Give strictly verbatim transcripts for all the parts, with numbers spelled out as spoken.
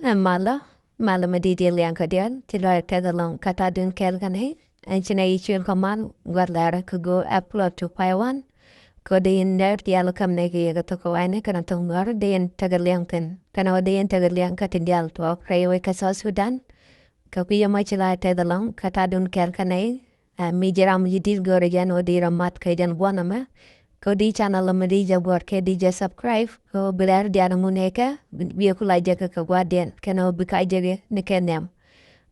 Ɛ malä, malä mi di̱i̱t yɛ liɛŋ kä diaal, ci lɔc tɛth ɛlɔ̱ŋ kä ta̱a̱dun kɛɛl kä nɛy. Ɛn ci nɛy cuël kä mal, gua̱th lɛrä kä go̱o̱r ɛp plot to pay one. Kä dee in nɛr diaal kä nɛy kɛ yɛ kä thok kɛ wa̱i̱ni kɛnɛ thok Nuäär, dee in tekɛ liɛŋ thi̱n. Kɛnɛ wä dee in tekɛ liɛŋ kä tin diaal tuɔɔk rɛy wec kä South Sudan. Kä kui̱ ɛmɔ ci lɔc tɛth ɛlɔ̱ŋ kä ta̱a̱dun kɛɛl kä nɛy. Ɛ, mi ji̱ ram ji̱ di̱t go̱rɛ jɛn ɣöö di rɔ mat kɛ jɛn guɔ̱n ɛmɛ. Kɛ ɣöö di channel ɛmɛ di jɛ buɔ̱t kɛ di jɛ subscribe. Kɛ ɣöö bi lɛr diaal ŋun ɛ kɛ, bi, bi ku la jɛ kɛ kɛ gua̱diɛn. Kɛn ɣöö bi ka jɛ kɛ ni kɛ nhiam.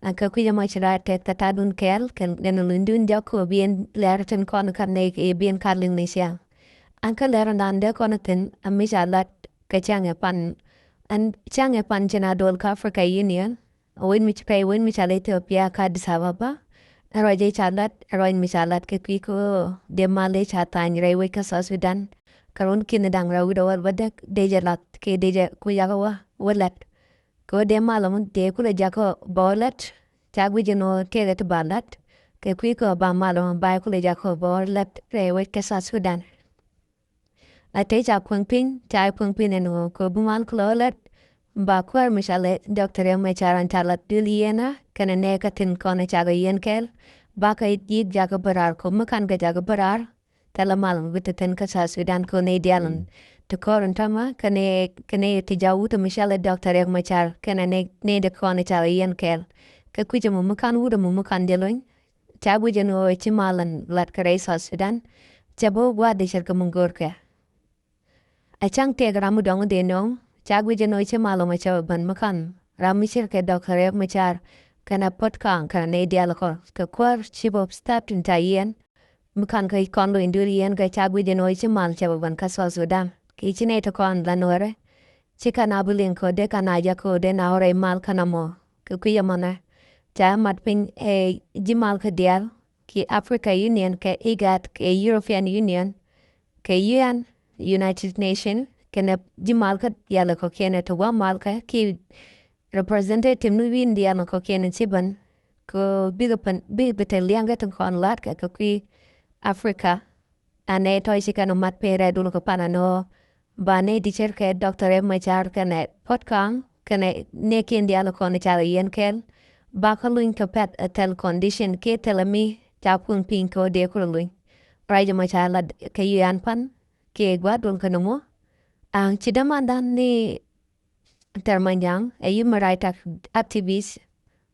Ɛ, kɛ kui̱ ɛmɔ ci la tɛth kɛ ta̱a̱dun kɛɛl, kɛ nɛn luny dun jɔk kɛ ɣöö bi ɛn lɛr tin kɔn kä nɛy kɛ bi ɛn kar liŋ ni ciaŋ. Ɛ, kɛ lɛr ɛn dan dee kɔn thi̱n, ɛ mi ca lat kɛ cäŋ ɛ pan. Ɛn cäŋ ɛ pan ci na dol kä Africa Union. Wec mi ci pɛy, wec mi cal Ethiopia kä Addis Ababa. Ɛ ruac ëë ca lat, ɛ ruac mi ca lat kɛ kui̱ kä dee mal ëë ca tha̱a̱ny rɛy wec kä South Sudan. Kä run ki̱n da̱ŋ rɛw wi̱cdɛ wäl bädäk dee jɛ lath kɛ dee jɛ kui̱ jakä wä, wä lat. Kɛ wä dee mal mɔ dee kulɛ jakä bä wä lat. Ca guic ɛn ɣöö tëëkɛ ti ba lat. Kɛ kui̱ kä ba mal mɔ ba kulɛ jakä bä wä lat rɛy wec kä South Sudan. A te ca kuäŋ piny, ca kuäŋ piny ɛn ɣöö kɛ bi mal kulɛ ɣä lät. Ba kuäär mi ca lɛ Doctor Riek Machar an ca lat duël yieenä kɛnɛ nɛɛkä tin kɔn ca kɛ yieen kɛɛl. Ba kɛ yiëk jakä bä raar kɛ mi kan kɛ jakä bä raar. Thilɛ mal mi bi te thi̱n kä South Sudan kɛ nɛy diaal in ti kɔr in täämɛ kɛ nɛy, kɛ nɛy ti jaw wut mi ca lɛ Doctor Riek Machar kɛnɛ nɛy, nɛy ti kɔn ca kɛ yieen kɛɛl. Kɛ kui̱c ɛmɔ mi kan wut ɛmɔ mi kan jɛ lony. Ca guic ɛn ɣöö ci mal in lat kɛ rɛy South Sudan. Cɛ bä gua̱a̱th di cɛr kɛ mi go̱o̱rkɛ. A cäŋ tëëk ram mi dɔ̱ŋ dee nööŋ. Ca guic ɛn ɣöö ci mal ɔmɔ cɛ bä ben mi kan ram mi cir kɛ Doctor Riek Machar kɛnɛ Puot Kang kɛnɛ nɛy diaal kɔn kɛ kuäär chief of staff tin ca yiɛn. Mi kan kɛ kɔn lo̱c in duël yiɛn kɛ ca guic ɛn ɣöö ci mal cɛ bä ben kä South Sudan. Kɛ ci nɛy ti kɔn la Nuäärɛ. Ci kɛn a bi liŋ kɛ ɣöö dee kɛn a jak kɛ ɣöö dee na ɣɔr rɛy mal kɛn ɛmɔ. Kɛ kui̱ ɛmɔnɛ ca mat piny ɛ ji̱ mal kä diaal ki Africa Union kɛ IGAD kɛ European Union kɛ U N, United Nation kɛnɛ ji̱ mal kä diaal kɔ̱kiɛn ɛ ti wä mal kä ki representative ni wi̱i̱n diaal kɔ̱kiɛn ɛ ci ben kɛ bikɛ pɛn bikɛ bi te liaŋ kɛ ti kɔn lat kɛ kɛ kui̱ Africa. Anɛ tɔy ci kɛn mat pɛn rɛy dul kɛ pan anɔ ba nɛ di cɛr kɛ Doctor Riek Machar kɛnɛ Puot Kang kɛnɛ nɛ kiɛn diaal kɔn ca kɛ yiɛn kɛɛl. Ba kä luny kɛ pɛt ɛ thil condition kiɛ thil mi ca kuŋ piny kɛ wä dee kulɛ luny. Rɛy jɛ mɔ ca lat kɛ U N pan kiɛ gua̱a̱th dul kɛ nɔmɔ. Aŋ ci dämandan ni Thɛr Manyaŋ ɛ human right activist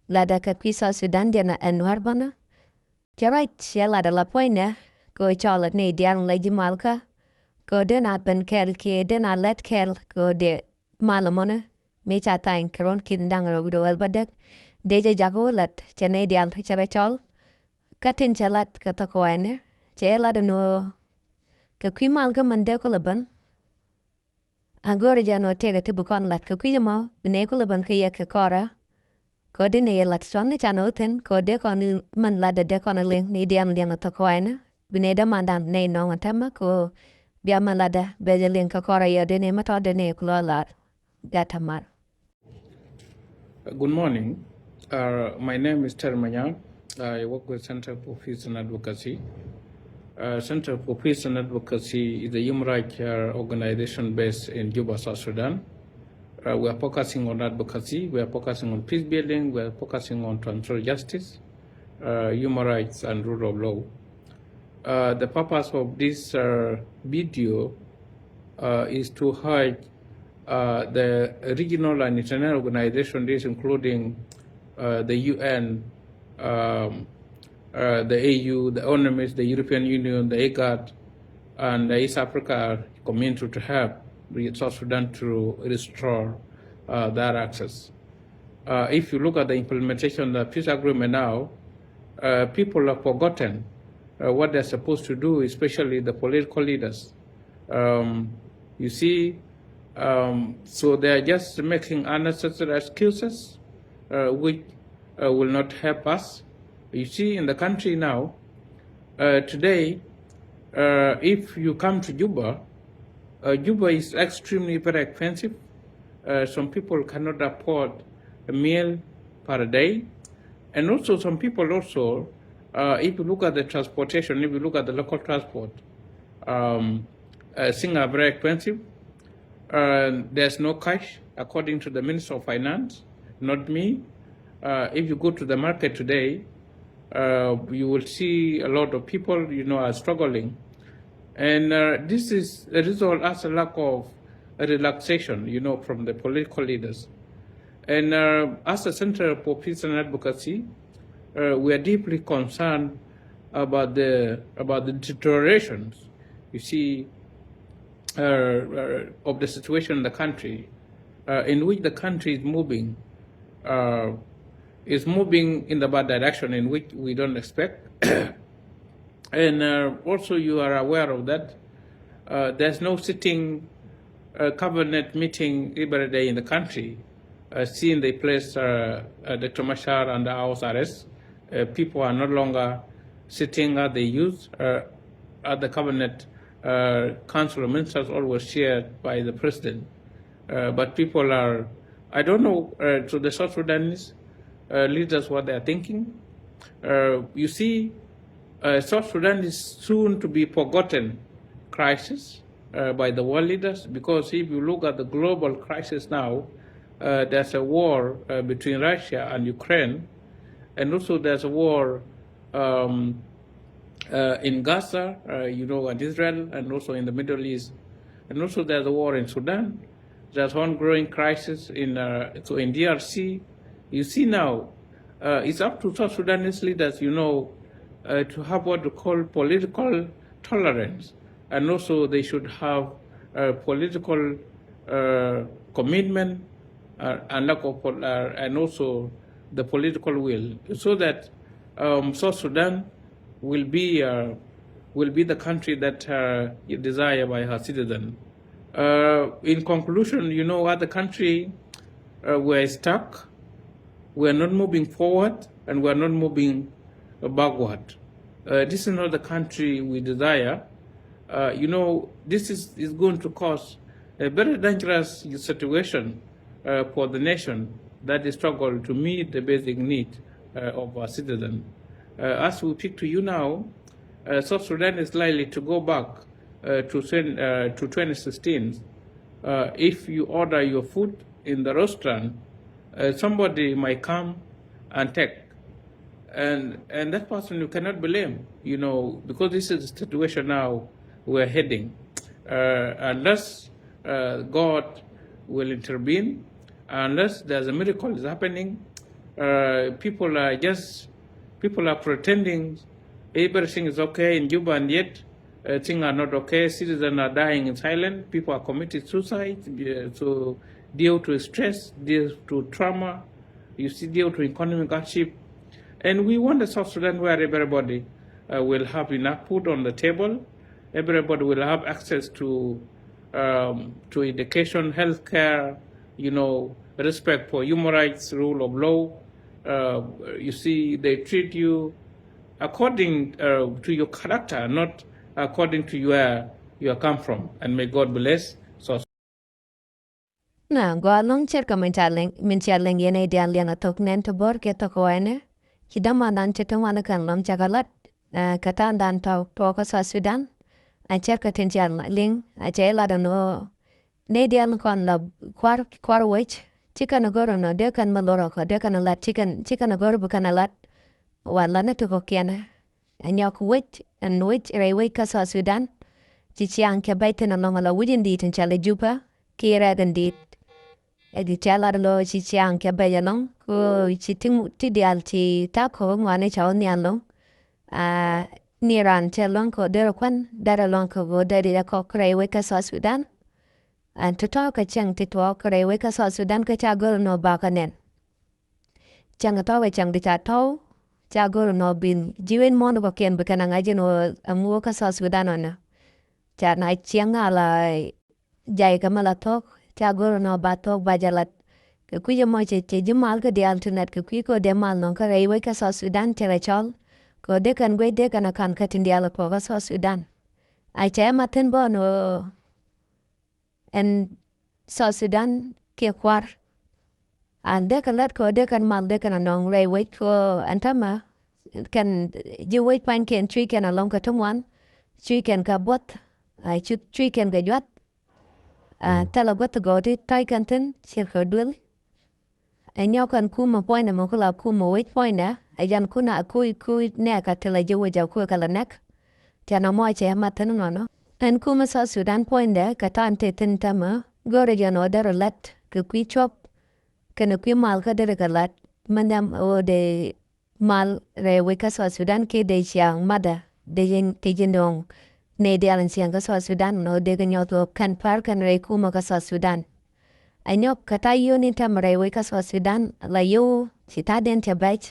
latdä kɛ kui̱ South Sudan diɛn ɛ Nuäär bänä. Cɛ ruac cɛ latdä la puɔ̱nynɛ kɛ ɣöö cɔl ɛ nɛy diaal la ji̱ malkä kɛ ɣöö dee na ben kɛɛl kiɛ dee na lät kɛɛl kɛ ɣöö dee mal ɛmɔnä mi ca thany kɛ ruɔ̱n ki̱n da̱ŋ rɛw wi̱cdɛ wäl bädäk. Dee jɛ jakä wä lat cɛ nɛy diaal cɛ rɔ cɔl. Kä tin cɛ lat kɛ thok kɛ wa̱i̱nɛ cɛ lat ɛn ɣöö kɛ kui̱ malkä mɛn dee kulɛ ben. A go̱o̱rä jɛ nɔ tëëkɛ ti bi kɔn lat kɛ kui̱ ɛmɔ bi nɛy kulɛ ben kä yɛ kɛ kɔrä. Kɛ ɣöö dee nɛy ɛ lat cuɔ̱n ni can ɣöö thi̱n kɛ ɣöö dee kɔn mɛn latdä dee kɔn liŋ ni diaal liɛŋ ɛ thok kɛ wa̱i̱nä bi nɛy dämandan nɛy nɔŋ ɛ täämɛ kɛ ɣöö bia mɛn latdä bia jɛ liŋ kɛ kɔrä yɛ dee nɛy mɛ tɔ̱ dee nɛy kulɛ lat. Gat täämɛ. Good morning. Uh, my name is Ter Manyang. I work with Center for Peace and Advocacy. Uh, Center for Peace and Advocacy is a human rights uh, organization based in Juba, South Sudan. Uh, we are focusing on advocacy, we are focusing on peace building, we are focusing on transitional justice, uh, human rights, and rule of law. Uh, the purpose of this uh, video uh, is to urge uh, the regional and international organizations, including uh, the U N, um, uh, the A U, the UNMISS, the European Union, the IGAD, and the East Africa community to help South Sudan to restore uh, that access. Uh, if you look at the implementation of the peace agreement now, uh, people have forgotten uh, what they're supposed to do, especially the political leaders. Um, you see, um, so they are just making unnecessary excuses, uh, which uh, will not help us. You see, in the country now, uh, today, uh, if you come to Juba, uh, Juba is extremely very expensive. Uh, some people cannot afford a meal per day. And also some people also, uh, if you look at the transportation, if you look at the local transport, um, uh, things are very expensive. Uh, there's no cash. According to the Minister of Finance, not me, uh, if you go to the market today, uh, you will see a lot of people, you know, are struggling. And uh, this is a result as a lack of a relaxation, you know, from the political leaders. And uh, as a Center for Peace and Advocacy, uh, we are deeply concerned about the, about the deteriorations, you see, uh, uh, of the situation in the country, uh, in which the country is moving, uh, is moving in the bad direction in which we don't expect. And uh, also, you are aware of that. Uh, there's no sitting, uh, cabinet meeting every day in the country. Uh, since they placed uh, uh, Doctor Machar under house arrest, uh, people are no longer sitting as they used, uh, at the cabinet. Uh, council of ministers always chaired by the president. Uh, but people are, I don't know, uh, to the South Sudanese uh, leaders what they are thinking. Uh, you see, uh, South Sudan is soon to be forgotten crisis uh, by the world leaders, because if you look at the global crisis now, uh, there's a war uh, between Russia and Ukraine, and also there's a war um, uh, in Gaza, uh, you know, and Israel, and also in the Middle East, and also there's a war in Sudan. There's ongoing crisis in uh, so in D R C. You see now, uh, it's up to South Sudanese leaders, you know, uh, to have what we call political tolerance, and also they should have uh, political uh, commitment uh, and lack of pol- uh, and also the political will, so that um, South Sudan will be uh, will be the country that uh, is desired by her citizen. Uh, in conclusion, you know, as the country, uh, we are stuck. We are not moving forward, and we are not moving uh, backward. Uh, this is not the country we desire. Uh, you know, this is, is going to cause a very dangerous situation uh, for the nation that is struggle to meet the basic need uh, of our citizen. Uh, as we speak to you now, uh, South Sudan is likely to go back uh, to, twen- uh, to twenty sixteen. Uh, if you order your food in the restaurant, uh, somebody might come and take. And, and that person you cannot blame, you know, because this is the situation now we're heading. Uh, unless uh, God will intervene, unless there's a miracle is happening, uh, people are just, people are pretending everything is okay in Juba, and yet uh, things are not okay. Citizens are dying in silence. People are committing suicide uh, so due to stress, due to trauma, you see, due to economic hardship. And we want a South Sudan where everybody uh, will have enough food on the table. Everybody will have access to um, to education, healthcare, you know, respect for human rights, rule of law. Uh, you see, they treat you according uh, to your character, not according to where you come from. And may God bless South. Na gɔaa lɔŋ cɛr kɛ min ca liŋ, min ca liŋ yɛn ɛ diaal liɛŋ a thok nɛn ti bɔr kɛ thok wɛnɛ. Ci dämandan ci ti ŋuan kɛn lɔŋ cakɛ lat kɛ ta̱a̱ndan tɔ̱ tuɔɔkä South Sudan. A cɛr kɛ tin ca liŋ a cɛ ilat ɛn ɣöö nɛy diaal kɔn la kuar kuar wec. Ci kɛn a gör ɛn ɣöö dee kɛn mi lorä kɔ dee kɛn a lat ci kɛn ci kɛn a gör bi kɛn a lat. Wa lat ni ti kɔ̱kiɛn ɛ nyɔk wec ɛn wec rɛy wec kä South Sudan. Ci ciaŋ kɛ bɛc thin ɛlɔ̱ŋ ala wi̱c in di̱i̱t in cɔal i̱ Juba kiɛ rɛk in di̱i̱t. Ɛ di cɛ lat ɛlɔ ci ciaŋ kɛ bɛc ɛlɔ̱ŋ kɛ ci ti ti diaal ci tak kɔ ŋuani ca wä nhial ɛlɔ̱ŋ. Ni raan cɛ ɛlɔ̱ŋ kɛ derɛ kuan derɛ ɛlɔ̱ŋ kɛ go̱o̱r derɛ jɛ kɔk rɛy wec kä South Sudan. Ɛn ti tɔ̱ kɛ cɛŋ ti tuɔɔk rɛy wec kä South Sudan kä ca gör nɔ bakä nɛn. Cäŋ tɔ̱ kɛ cäŋ di ca tɔ̱w ca gör nɔ bin ji̱ wen muɔ̱n kɔ kiɛn bi kɛn a ŋa̱c in wä ɛŋu wä kä South Sudan ɔnɛ. Ca na ciɛŋ a la jay kɛ mɛ la thok ca gör nɔ ba thok ba jɛ lat. Kɛ kui̱ ɛmɔ cɛ cɛ ji̱ mal kä diaal ti nɛt kɛ kui̱ kɛ wä dee mal nɔ kä rɛy wec kä South Sudan cɛ rɛ cɔl. Kɛ wä dee kɛn guec dee kɛn a ka̱n kä tin diaal kɛ kuɔ kä South Sudan. A cɛ ma thin bä nɔ. Ɛn South Sudan kiɛ kuar. An dee kɛ lät kɛ wä dee kɛn mal dee kɛn a nɔŋ rɛy wec kɛ wä ɛn tämɛ. Kɛn ji̱ wec pa̱nykiɛn cui̱ kɛn a lɔŋ kɛ ti ŋuan. Cui̱ kɛn kɛ buɔth. Cui̱ kɛn kɛ juath. Aa, thilɛ gua̱th gɔɔdi ta̱y kɛn thi̱n, cir kɛ duël. Ɛ nyɔk kɛn kumɛ puɔ̱nydɛ mɛ kula kumɛ wec puɔ̱nydɛ. Ɛ jan kuna kuc kuc nɛɛkä thilɛ ji̱ wec ɛ kuc kɛ la nɛk. Cɛ nɔmɔ cɛ ma thi̱n nɔnɔ. Ɛn kumɛ South Sudan puɔ̱nydɛ kɛ ta̱a̱n tëë thi̱n tämɛ. Go̱rɛ jɛn ɔ derɛ lat kɛ kui̱ cuɔp. Kɛnɛ kui̱ mal kä derɛ kɛ lat. Mɛ nhiam ɔ dee mal rɛy wec kä South Sudan kiɛ dee ciaŋ madä dee ji̱n, dee ji̱n dɔ̱ŋ. Nɛy diaal in ciaŋ kä South Sudan nɔ dee kɛ nyɔth ɣöö kɛn pa̱r kɛn rɛy kumä kä South Sudan. Ɛ nyɔk kɛ ta̱ yio̱o̱ni tɛm rɛy wec kä South Sudan la yio̱w ci ta̱diɛn cɛ bɛc.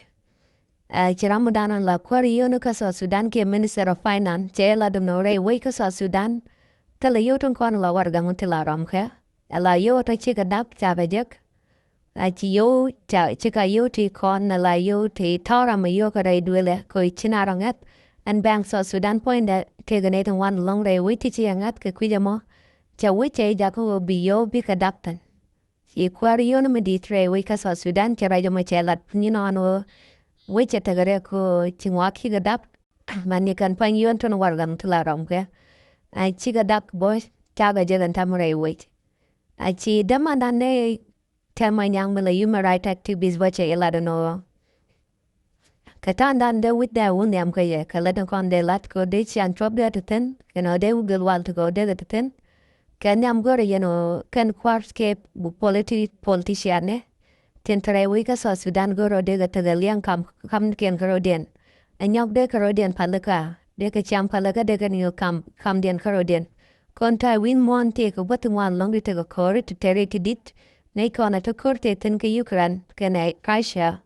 Ɛ ci ram mi dan la kuäär yio̱o̱ni kä South Sudan kiɛ Minister of Finance cɛ la dum nɔ rɛy wec kä South Sudan. Thilɛ yio̱w tin kɔn la warɛgak mi ti la rɔm kɛ. Ɛ la yio̱w tɔ cikɛ dap cakɛ jek. A ci yio̱w ca cikɛ yio̱w ti kɔn na la yio̱w ti tɔ̱rä mi yio̱w kɛ rɛy duëlɛ kɛ ci na rɔ ŋäth. Ɛn bɛ̈ŋ South Sudan puɔ̱nydɛ tëëkɛ nɛy ti ŋuan lɔ̱ŋ rɛy wec ti ci ɛ ŋäth kɛ kui̱c ɛmɔ. Cɛ wec cɛ jakä ɣöö bi yio̱w bikɛ dap thi̱n. Ci kuäär yio̱w ni mi di̱i̱t rɛy wec kä South Sudan cɛ rɛc ɛmɔ cɛ lat nyin ɣɔn ɣöö wec cɛ tekɛ rɛk ɣöö ci ŋuak kikɛ dap. Mani kɛn pua̱ny yio̱w tin warɛgak ti la rɔm kɛ. A cikɛ dap bä cakɛ jek ɛn tɛm rɛy wec. A ci dämandan nɛ Tɛmɛ nyaŋ mi la human right activist bä cɛ ilat ɛn ɣöö kɛ ta̱a̱ŋdan dee wi̱cdɛ wä nhiam kä yɛ kɛ lät in kɔn dee lat kɛ ɣöö dee ciaŋ cuɔp dee ti thi̱n kɛn ɣöö dee wi̱c gël wal ti kɛ ɣöö dee kɛ ti thi̱n. Kɛ nhiam go̱rɛ yɛn ɣöö kɛn kua̱r kɛ bu politi-, politician ni tin te rɛy wec kä South Sudan go̱rɛ ɣöö dee kɛ tekɛ liɛŋ kam, kamkiɛn kärɔ̱diɛn. Ɛ nyɔk dee kärɔ̱diɛn palikä dee kɛ ciaŋ palikä dee kɛ ni̱ kam, kamdiɛn kärɔ̱diɛn. Kɔn ta̱a̱ wi̱n muɔ̱ɔ̱n tëëkɛ gua̱th ti ŋuan lɔ̱ŋ di tekɛ ko̱ri ti teri ti di̱t. Nɛy kɔn a te ko̱r tëë thi̱n kä Ukraine kɛnɛ Russia.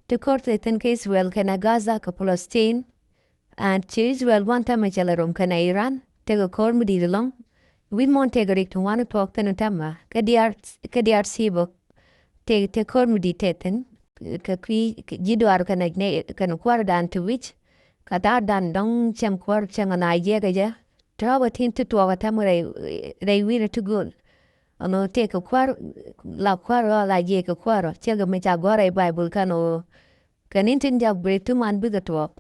Te ko̱r tëë thi̱n kä Israel kɛnɛ Gaza kɛ Palestine. And ci Israel gua̱n täämɛ cɛ lɛ rom kɛnɛ Iran tekɛ ko̱r mi di̱i̱t ɛlɔ̱ŋ. Wi̱c muɔ̱ɔ̱n tëëkɛ rik ti ŋuan tuɔɔk thi̱n täämɛ kä D R, kä D R C bä. Tëë, tëë ko̱r mi di̱i̱t tëë thi̱n kɛ kui̱ ji̱ duaar kɛnɛ, kɛnɛ kua̱rdan ti wi̱c. Kɛ ta̱a̱dan dɔ̱ŋ cɛŋ kua̱r cɛŋ ɛ na jiɛkɛ jɛ. Tɔ̱ bä tin ti tuɔɔk ɛ täämɛ rɛy, rɛy wi̱rɛ ti gööl. Ɛnɔ tëëkɛ kua̱r, la kua̱r ɔ la jiɛkɛ kua̱r ɔ. Cɛ kɛ mi ca gɔ̱r rɛy Baibul kɛn ɣöö kɛ ni̱n tin jak break ti man bikɛ tuɔɔk.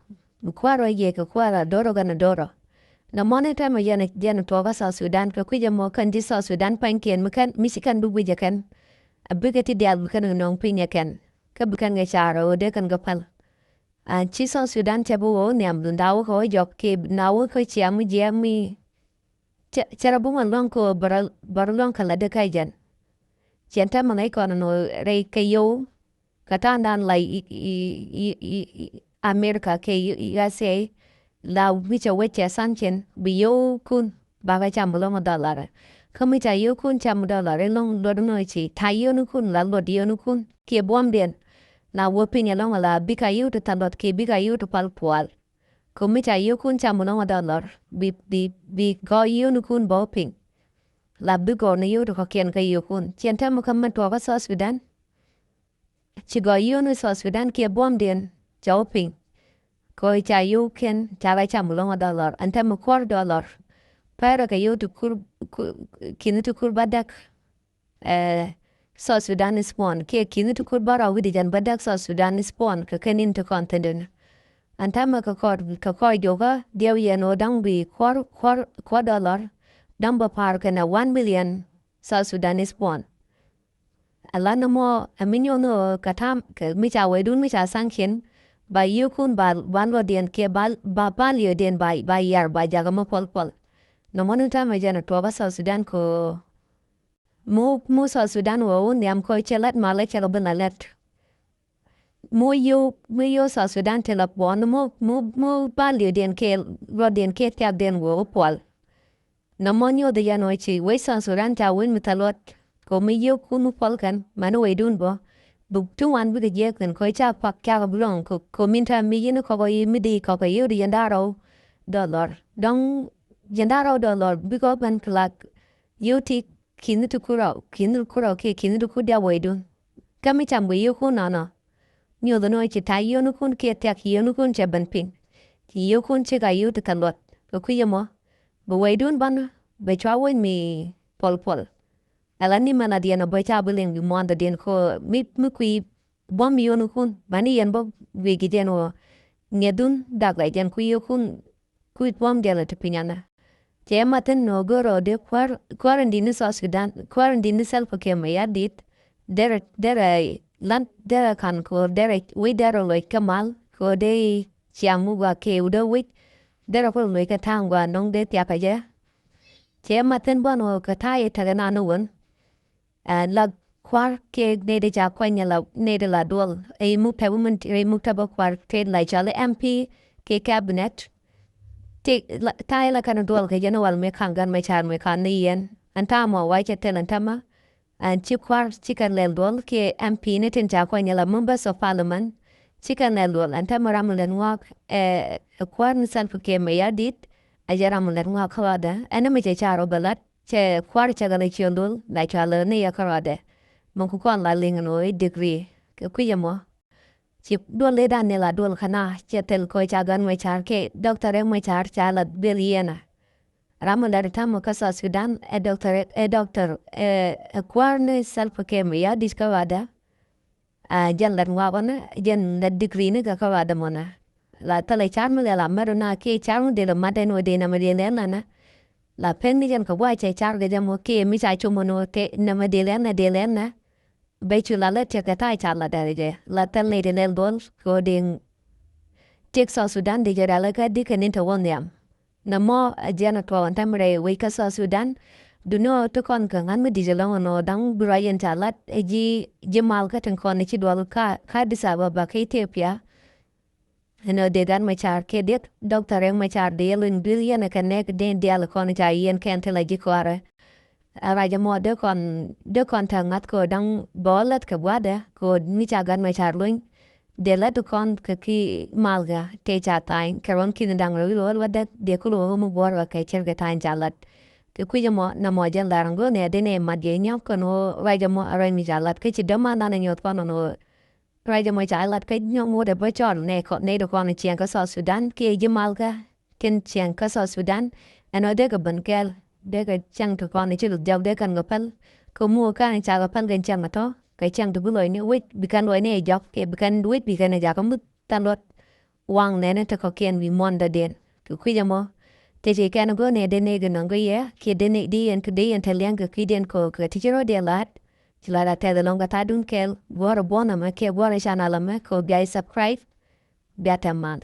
Kua̱r ɔ jiɛkɛ kua̱r ɔ, do̱r ɔ kɛn ɛ do̱r ɔ. Nɔmɔ ni täämɛ jɛn, jɛn tuɔɔk kä South Sudan kɛ kui̱c ɛmɔ kɛn ji̱ South Sudan pa̱nykiɛn mi kɛn, mi ci kɛn bi guic ɛ kɛn. A bikɛ ti diaal bi kɛn kɛ nööŋ piny ɛ kɛn. Kä bi kɛn kɛ ca̱r ɛ ɣöö dee kɛn kɛ päl. A ci South Sudan cɛ bi wä wä nhiam dun da̱a̱ wä kɛ wä jɔk kiɛ na wä kä ciam mi jiɛm mi. Cɛ, cɛ rɔ bi ŋuan lua̱ŋ kɛ wä bä rɔ, bä rɔ lua̱ŋ kɛ la dee kä jɛn. Ciɛn täämɛ ŋäc kɔn ɛn wä rɛy kɛ yio̱w. Kɛ ta̱a̱ŋdan la i, i, i, i, i America kɛ U S A la mi cɛ wec cɛ sanction bi yio̱wkun bakɛ cam bi lɔ̱ŋ ɛ dhɔl larɛ. Kä mi ca yio̱wkun cam bi dhɔl larɛ lɔ̱ŋ luɔt nɔ ci ta̱a̱ yio̱wnikun la luɔt yio̱wnikun kiɛ buɔ̱mdiɛn. La wä piny ɛlɔ̱ŋ la bika yio̱w ti thaluɔth kiɛ bika yio̱w ti pal pual. Kɛ mi ca yio̱wkun cam bi lɔ̱ŋ ɛ dhɔl lɔr bi, bi, bi gɔɔy yio̱wnikun bä wä piny. La bi gɔɔy ni yio̱w ti kɔ̱kiɛn kä yio̱wkun. Ciɛn täämɛ kä mɛ tuɔɔk kä South Sudan. Ci gɔɔy yio̱w ni South Sudan kiɛ buɔ̱mdiɛn cɛ wä piny. Kɛ ɣöö ca yio̱wkiɛn ca kɛ cam bi lɔ̱ŋ ɛ dhɔl lɔr. Ɛn täämɛ kua̱r dhɔl lɔr. Pɛrɛ kɛ yio̱w ti kur, kur, ki̱n ti kur bädäk. Ɛ, South Sudan is born. Kiɛ ki̱n ti kur bärɔw wi̱cdɛ jɛn bädäk South Sudan is born. Kɛ kɛn in ti kɔn thi̱n dun. Ɛn täämɛ kɛ kɔr, kɛ kɔr jokä diɛw yɛn ɣöö da̱ŋ bi kua̱r, kua̱r, kua̱r dhɔl lɔr. Da̱ŋ bä pa̱a̱r kɛnɛ one million South Sudan is born. Ɛ la nɔmɔ ɛ mi nyuɔ̱n ɣöö kɛ ta̱a̱ kɛ mi ca wecdun mi ca sanction. Ba yio̱wkun ba, ba luɔtdiɛn kiɛ ba, ba, ba liɔ̱diɛn ba, ba yar ba jakä mi puɔl puɔl. Nɔmɔ ni täämɛ jɛn ɛ tuɔɔk kä South Sudan kɛ ɣöö Mu, mu South Sudan wä wä nhiam kɔ cɛ lat malä cɛ kɛ bi na lɛt. Mu yio̱w, mu yio̱w South Sudan ti la buɔn mu, mu, mu ba liödiɛn kɛ luɔtdiɛn kɛ thiakdiɛn wä wä puɔl. Nɔmɔ nyuɔth yɛn wä ci wec South Sudan ca wec mi thil luɔt. Kɔ mi yio̱w kun mi puɔl kɛn mani wecdun bä. Bi ti wan bikɛ jiɛk thi̱n kɔ ca pak cakɛ bi luɔŋ kɔ, kɔ min ta mi yini kɔkɔ yi mi di kɔkɔ yio̱w di yɛn da̱rɔw dɔlɔr. Dɔ̱ŋ yɛn da̱rɔw dɔlɔr bikɔ ben kilak. Yio̱w ti ki̱n ti kurɔ, ki̱n ti kurɔ kiɛ ki̱n ti kur diak wecdun. Kä mi cam kɛ yio̱wkun nɔnɔ. Nyuɔth nɔ ci ta̱a̱ yio̱wnikun kiɛ thiak yio̱wnikun cɛ ben piŋ. Ci yio̱wkun cikɛ yio̱w ti thil luɔt. Kɛ kui̱ ɛmɔ. Bɛ wecdun banɛ, bɛ cua wec mi puɔl puɔl. Ala ni mɛn a diɛn ɔ bä ca bi liŋ bi muɔ̱ɔ̱n dɔ̱diɛn kɔ mi, mi kui̱ buɔ̱m yio̱wnikun. Bani yɛn bä wi̱i̱ gi̱diɛn wä. Ŋiɛthun dak la jɛn kui̱ yio̱wkun. Kui̱ buɔ̱m diɛn la ti piny anɛ. Cɛ ma thin nɔ gör ɔ dee kuäär, kuäär in di̱t ni South Sudan, kuäär in di̱t ni Salva Kiir Mayardit. Derɛ, derɛ lan, derɛ kan ko̱r, derɛ wi̱c, derɛ loc kä mal ko̱r dee ciam mi gua kee wudä wi̱c. Derɛ kul loc kä ta̱a̱ŋ gua nɔŋ dee thiakä jɛ. Cɛ ma thin bä nɔ kɛ ta̱a̱ i̱ tekɛ nan ni wän. Ɛ, la kua̱r kɛ nɛy ti ca kuany la nɛy ti la duɔl. Ɛ, i̱ muk tɛp min, ɛ, i̱ muk tɛp kua̱r kɛ la cɔal i̱ M P kɛ cabinet. Ti la, ta̱a̱ i̱ la kɛn duɔl kɛ jɛn wal mi ka̱n gan mɛ ca̱r mi ka̱n ni yɛn. Ɛn ta̱a̱ mɔ wa cɛ thil ɛn täämɛ. Ɛn ci kua̱r ci kɛn lɛl duɔl kɛ M P ni tin ca kuany la members of parliament. Ci kɛn lɛl duɔl ɛn täämɛ ram mi lɛl ŋuak, ɛ, ɛ kua̱r ni Salva Kiir Mayardit. Ɛ jɛ ram mi lɛl ŋuak kɛ ɣɔdɛ. Ɛn ni mi cɛ ca̱r ɔ bɛ lat. Cɛ kua̱r cɛ kɛ lɛ ciöl duɔl la cɔal ni yɛ kärɔɔdɛ. Mɛ ku kɔn la liŋ ni wä i̱ degree kɛ kui̱c ɛmɔ. Ci duɔl i̱ dan ni la duɔl kä na cɛ thil kɔ ca gan mɛ ca̱r kɛ doctor ɛ mɛ ca̱r ca la duel yɛn ɛ. Ram mi lɛt täämɛ kä South Sudan ɛ doctor, ɛ doctor, ɛ, ɛ kua̱r ni Salva Kiir Mayardit kärɔɔdɛ. A, jɛn lät ŋuak ɣɔnɛ, jɛn lät degree ni kɛ kä ɣɔaa dämɔnɛ. La thilɛ car mi lɛ la mɛt ɣɔnɛ kiɛ car mi dee lɛ mat ɛn ɣöö dee nɛmɛ dee lɛn nɛnɛ. La pek ni jɛn kɛ gua̱a̱c cɛ car kɛ jɛ mɔ kiɛ mi ca com ɣɔnɛ ɣöö tɛ nɛmɛ dee lɛn nɛ dee lɛn nɛ. Bɛ cu la lät tiɛk kɛ ta̱a̱ ca la dɛr jɛ. La thil ni dee lɛl duɔl kɛ ɣöö dee tëk South Sudan dee jɛ rɛl kä dikɛ ni te wä nhiam. Nɛ mɔ ɛ jiɛn ɛ tuɔɔk ɛn täämɛ rɛy wec kä South Sudan. Duni ɔ ti kɔn kɛ ŋa̱n mi di̱t ɛlɔ̱ŋ ɛn ɔ da̱ŋ bi ruac in ca lat ɛ ji̱, ji̱ mal kä tin kɔn ci duɔl kä, kä Addis Ababa kä Ethiopia. Ɛn ɔ dee gan mɛ ca̱r kɛ diɛk doctor ɛŋ mɛ ca̱r dee yɛ luny duil yɛn ɛ kɛ nɛk dee diaal kɔn ca yɛn kɛn ti la ji̱ kɔarɛ. A ruac ɛmɔ dee kɔn, dee kɔn te ŋa̱th kɛ ɔ da̱ŋ bɛ ɔ lät kɛ gua̱dɛ kɛ ɔ mi ca gan mɛ ca̱r luny. Dee lät kɔn kɛ ki malkä tëë ca tha̱a̱ny kɛ ruɔ̱n ki̱n da̱ŋ rɛw i̱ luɔl wädäk dee kulɛ wä mi guɔ̱r wä kɛ cir kɛ tha̱a̱ny ca lät. Kɛ kui̱c ɛmɔ nɛ mɔ jɛn lar ŋo̱o̱n ɛ dee nɛ mat jɛ nyɔk kɛn ɣöö ruac ɛmɔ a ruac mi ca lät kä ci dämandan ɛ nyuɔth kɔn ɣöö ruac ɛmɔ ca lät kä nyɔk ŋot ɛ bä cɔl nɛ kɔn nɛ dee kɔn ciɛŋ kä South Sudan kiɛ ji̱ malkä tin ciɛŋ kä South Sudan. Ɛn ɣöö dee kɛ ben kɛɛl dee kɛ cäŋ ti kɔn ci luth jɔk dee kɛn kɛ päl. Kɛ muɔk kɛn ca kɛ päl kɛn cäŋ ɛ tɔ̱ kɛ cäŋ ti bi lɔcni wec bi kɛn lɔcni ɛ jɔk kɛ bi kɛn wec bi kɛn ɛ jakä muth than luɔt. Waŋ nɛnɛ ti kɔ̱kiɛn wi̱i̱ muɔ̱ndädiɛn kɛ kui̱c ɛmɔ. Tëë ti kɛn go̱o̱r ni dee nɛy kɛ nɔŋ kɛ yɛ kiɛ dee nɛy di yɛn kɛ dee yɛn te liɛŋ kɛ kui̱diɛn kɛ kɛ ti ci rɔ̱diɛn la̱t. Ci la̱t a tɛth ɛlɔ̱ŋ kɛ tha̱a̱dun kɛɛl guɔ̱rɛ buɔ̱n ɛmɛ kiɛ guɔ̱rɛ channel ɛmɛ kɛ bia subscribe. Bia tɛm mal.